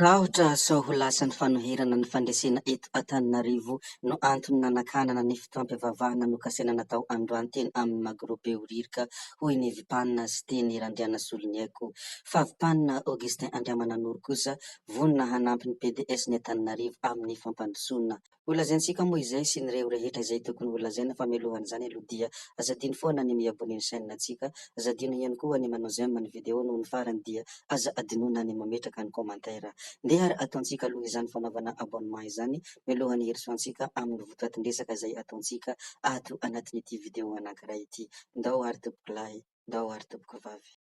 Tahotra sao ho lasan'ny fanoherana ny fandresena eto Antananarivo no antony nanakanana ny fotoam-pivavahana nokasaina natao androany teny amin'ny Magro Behoririka, hoy ny Vipana Siteny Randrianasoloniaiko. Fa Vipana Augustin Andriamananoro kosa vonona hanampy ny PDS-n'i Antananarivo amin'ny fampandrosoana. Ho lazaintsika moa izay sy ny reo rehetra izay tokony ho lazaina fa mialohan'izany aloha dia aza adino foana ny mi-abonner ny chaîne ntsika, aza adino ihany koa ny manao j'aime ny vidéo noho ny farany dia aza adinoina ny mametraka ny commentaire. Ndeha ary ataontsika aloha izany fanaovana abonnement izany mialohan'ny hirosoantsika amin'ny votoatin-dresaka izay ataontsika ato anatin'ity vidéo anankiray ity. Ndao ary tompokolahy. Ndao ary tompoko vavy.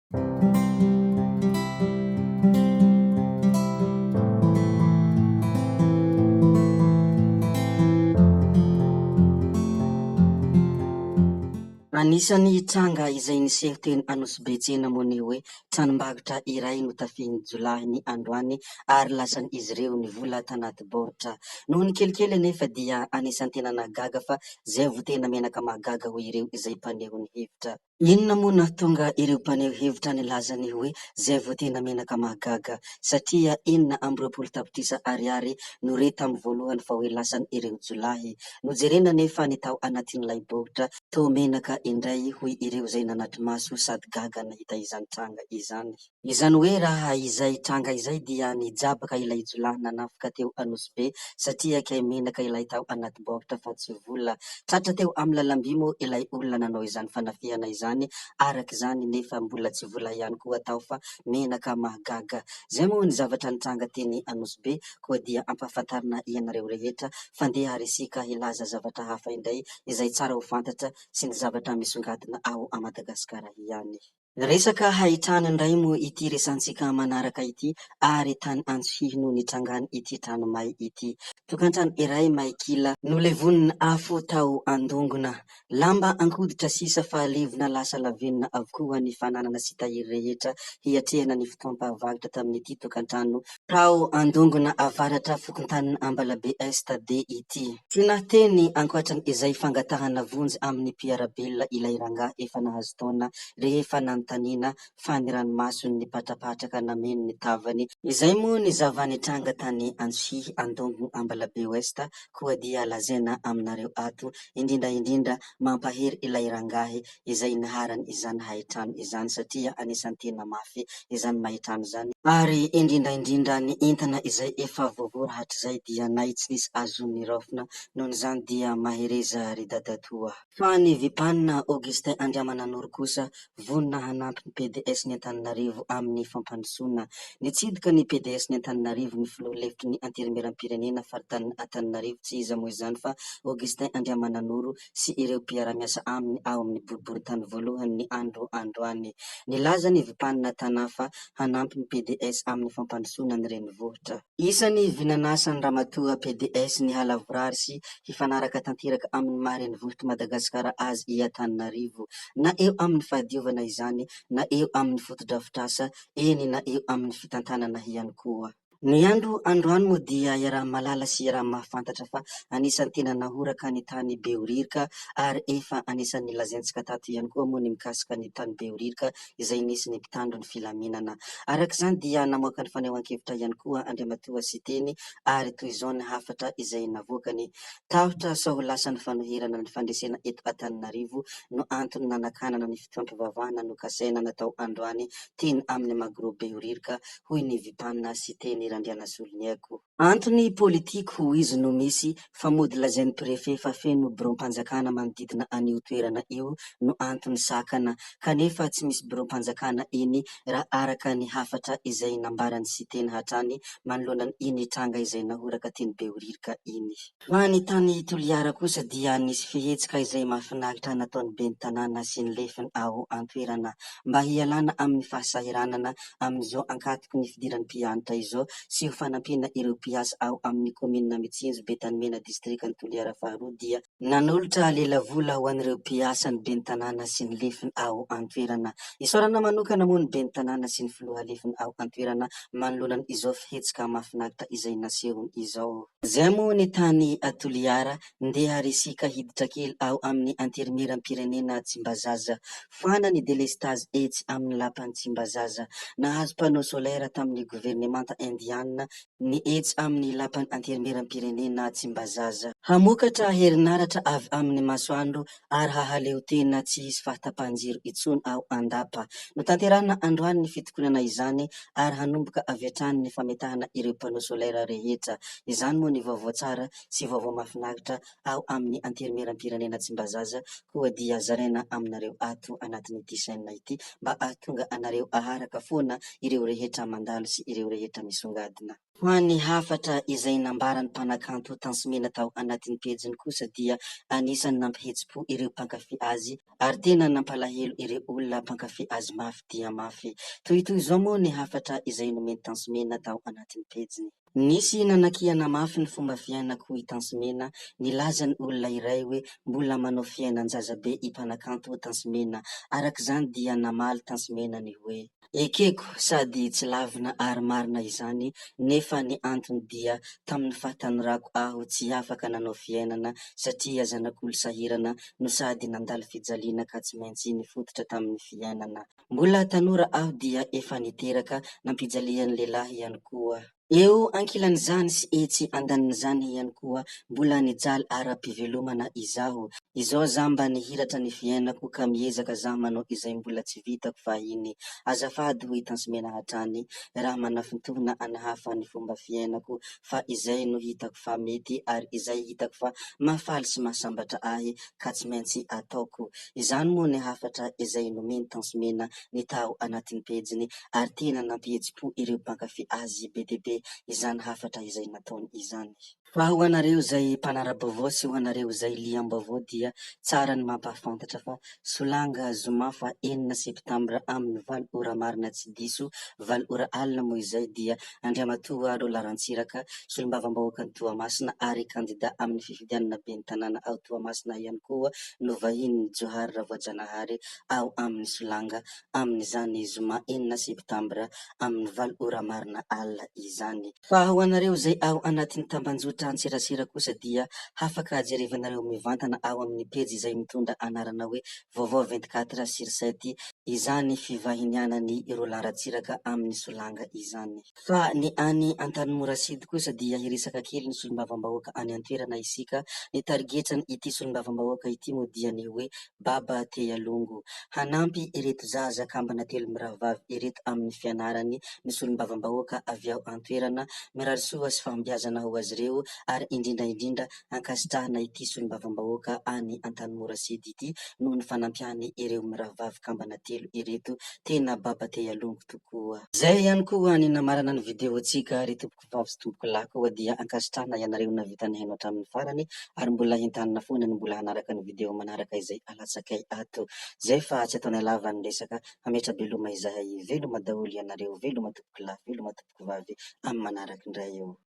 Anisan'ny tranga izay niseho teny Anosibe tsena moa ny hoe tranombarotra iray notafihin'ny jiolahy ny androany ary lasan'izy ireo ny vola tanaty baoritra. Noho ny kelikely anefa dia anisan'ny tena nahagaga fa izay vao tena menaka mahagaga hoy ireo izay mpaneho ny hevitra. Inona moa nahatonga ireo mpaneho hevitra nilaza ny hoe zay vao tena menaka mahagaga? Satria 26 tapitrisa ariary no re tamin'ny voalohany fa hoe lasan'ireo jiolahy. Nojerena anefa ny tao anatin'ilay baoritra, toa menaka indray hoy ireo izay nanatri-maso sady gaga nahita izany tranga izany. Izany hoe raha izay tranga izay dia nijabaka ilay jiolahy nanafika teo Anosibe satria kay menaka ilay tao anaty baoritra fa tsy vola. Tratra teo amin'ny lalamby moa ilay olona nanao izany fanafihana izany araka izany nefa mbola tsy vola ihany koa tao fa menaka mahagaga. Izay moa ny zavatra nitranga teny Anosibe koa dia ampahafantarina ianareo rehetra fa ndeha ary isika hilaza zavatra hafa indray izay tsara ho fantatra sy ny zavatra misongadina ao a Madagasikara ihany. Resaka haintrano indray moa ity resantsika manaraka ity ary tany Antsohihy no nitrangan ity trano may ity. Tokantrano iray may kila nolevonin'ny afo tao Andongona. Lamba ankoditra sisa fa levona lasa lavenona avokoa ny fananana sy tahiry rehetra hiatrehana ny fotoam-pahavaratra tamin'ity tokantrano tao Andongona Avaratra fokontanin Ambalabe Est D ity. Tsy nahateny ankoatran izay fangatahana vonjy amin'ny mpiara-belona ilay rangahy efa nahazo taona rehefa nanontaniana fa ny ranomasony nipatrapatraka nameno ny tavany. Izay moa ny zava-nitranga tany Antsohihy Andongo Ambalabe Ouest koa dia lazaina aminareo ato indrindra indrindra mampahery ilay rangahy izay niharan izany haitrano izany satria anisan'ny tena mafy izany mahitrano izany, ary indrindra indrindra ny entana izay efa voavory hatrizay dia nay tsy nisy azony niraofina, nohon'izany dia mahereza ry dadatoa. Fa ny Vipana Augustin Andriamananoro kosa vonona hanampy ny PDS-n'i Antananarivo amin'ny fampandrosoana. Nitsidika ny PDS-n'i Antananarivo ny filoha lefitry ny Antenimierampirenena faritanin'i Antananarivo tsy iza moa izany fa Augustin Andriamananoro sy ireo mpiara-miasa aminy ao amin'ny boriborintany voalohany ny andro androany. Nilaza ny Vipana Tana fa hanampy ny PDS amin'ny fampandrosoana ny renivohitra. Isan'ny vinan'asan'ny ramatoa PDS ny halavorary sy hifanaraka tanteraka amin'ny maha renivohitr'i Madagasikara azy i Antananarivo. Na eo amin'ny fahadiovana izany, na eo amin'ny fotodrafitrasa, eny na eo amin'ny fitantanana ihany koa. Ny andro androany moa dia iaraha-mahalala sy iaraha-mahafantatra fa anisan'ny tena nahoraka ny tany Behoririka ary efa anisan'ny nolazaintsika tato ihany koa moa ny mikasika ny tany Behoririka izay nisy ny mpitandro ny filaminana. Araka izany dia namoaka ny fanehoan-kevitra ihany koa Andriamatoa Siteny ary toy izao ny hafatra izay navoakany, Tahotra sao ho lasan'ny fanoherana ny fandresena eto Antananarivo no antony nanakanana ny fotoam-pivavahana nokasaina natao androany teny amin'ny Magro Behoririka hoy ny Vipana Siteny Randrianasoloniaiko. Antony politique hoy izy no misy fa mody lazain'ny préfet fa feno biraom-panjakana manodidina an'io toerana io no antony sakana kanefa tsy misy biraom-panjakana iny raha araka ny hafatra izay nambaran'i Siteny hatrany manoloana iny tranga izay nahoraka teny Behoririka iny. Fa ny tany Toliara kosa dia nisy fihetsika izay mahafinaritra nataon'ny ben'ny tanàna sy ny lefiny ao an-toerana mba hialana amin'ny fahasahiranana amin'izao ankatoky ny fidiran'ny mpianatra izao sy ho fanampiana ireo mpianatra. mpiasa ao amin'ny kaominina Mitsinjo Betanimena distrikan'i Toliara faharoa dia nanolotra lelavola ho an'ireo mpiasa ny ben'ny tanàna sy ny lefiny ao an-toerana. Isaorana manokana moa ny ben'ny tanàna sy ny filoha lefiny ao an-toerana manoloana izao fihetsika mahafinaritra izay nasehony izao. Izay moa ny tany Toliara, ndeha ary isika hiditra kely ao amin'ny Antenimierampirenena Tsimbazaza. Foana ny delestazy etsy amin'ny lapan'i Tsimbazaza. Nahazo panneau solaire tamin'ny governemanta indiana ny etsy amin'ny lapan'ny Antenimierampirenena Tsimbazaza. Hamokatra herinaratra avy amin'ny masoandro ary hahaleo tena tsy hisy fahatapahan-jiro intsony ao Andapa. Notanterahina androany ny fitokonana izany ary hanomboka avy hatrany ny fametahana ireo panneau solaire rehetra. Izany moa ny vaovao tsara sy vaovao mahafinaritra ao amin'ny Antenimierampirenena Tsimbazaza koa dia zaraina aminareo ato anatin'ity chaîne ity mba ahatonga anareo aharaka foana ireo rehetra mandalo sy ireo rehetra misongadina. Fa ny hafatra izay nambaran'ny mpanakanto Tansimena tao anatin'ny pejiny kosa dia anisan'ny nampihetsi-po ireo mpankafy azy ary tena nampalahelo ireo olona mpankafy azy mafy dia mafy. Tohitoy izao moa ny hafatra izay nomen'i Tansimena tao anatin'ny pejiny. Nisy nanakiana mafy ny fomba fiainako hoy Tansimena, nilaza ny olona iray hoe mbola manao fiainan-jaza be i mpanakanto Tansimena. Araka izany dia namaly Tansimena ny hoe. Ekeko sady tsy lavina ary marina izany nefa ny antony dia tamin'ny fahatanorako aho tsy afaka nanao fiainana satria zanak'olo sahirana no sady nandalo fijaliana ka tsy maintsy nifototra tamin'ny fiainana. Mbola tanora aho dia efa niteraka, nampijalian'ny lehilahy ihany koa. Eo ankilan'izany sy etsy andanin'izany ihany koa, mbola nijaly ara-pivelomana izaho. Izao za mba nihiratra ny fiainako ka miezaka za manao izay mbola tsy vitako fahiny. Azafady hoy Tansimena hatrany, raha manafintohina an'hafa ny fomba fiainako fa izay no hitako fa mety ary izay hitako fa mahafaly sy mahasambatra ahy ka tsy maintsy ataoko. Izany moa ny hafatra izay nomen'i Tansimena ny tao anatin'ny pejiny ary tena nampihetsi-po ireo mpankafy azy be dia be izany hafatra izay nataony izany. Fa ho anareo izay mpanara-baovao sy ho anareo izay liam-baovao dia tsara ny mampahafantatra fa solanga zoma faha enina septambra amin'ny valo ora marina tsy diso, valo ora alina moa izay dia Andriamatoa Lola Rantsiraka, solombavambahoakan'i Toamasina ary kandida amin'ny fifidianana ben'ny tanàna ao Toamasina ihany koa no vahinin'i Johary Ravoajanahary ao amin'ny solanga amin'izany zoma enina septambra amin'ny valo ora marina alina izany. Fa ho anareo izay ao anatin'ny tambanjotra antserasera kosa dia hafaka jerevanareo mivantana ao amin'ny pejy izay mitondra anarana hoe Vaovao 24 sur 7 izany fivahinianan'i Roland Ratsiraka amin'ny solanga izany. Fa ny any Antanimora Sud kosa dia hiresaka kely ny solombavambahoaka any an-toerana isika. Ny tarigetran'ity solombavambahoaka ity moa dia ny hoe Baba Tealongo. Hanampy ireto zaza kambana telo mirahavavy ireto amin'ny fianarany ny solombavambahoaka avy ao an-toerana. Mirary soa sy fahombiazana ho azy ireo ary indrindra indrindra ankasitrahana ity solombavambahoaka any Antanimora Sud ity noho ny fanampiany ireo mirahavavy kambana telo ireto. Tena Baba Tealongo tokoa. Izay ihany koa ny namarana ny video-ntsika ry tompoko. Vavy sy tompoko lahy koa dia ankasitrahana ianareo nahavita nihaino hatramin'ny farany ary mbola entanina foana ny mbola hanaraka ny video manaraka izay alatsakay ato. Zay fa tsy ataonay lava ny resaka, hametra-beloma izahay. Veloma daholo ianareo, veloma tompoko lahy, veloma tompoko vavy, amin'ny manaraka indray eo.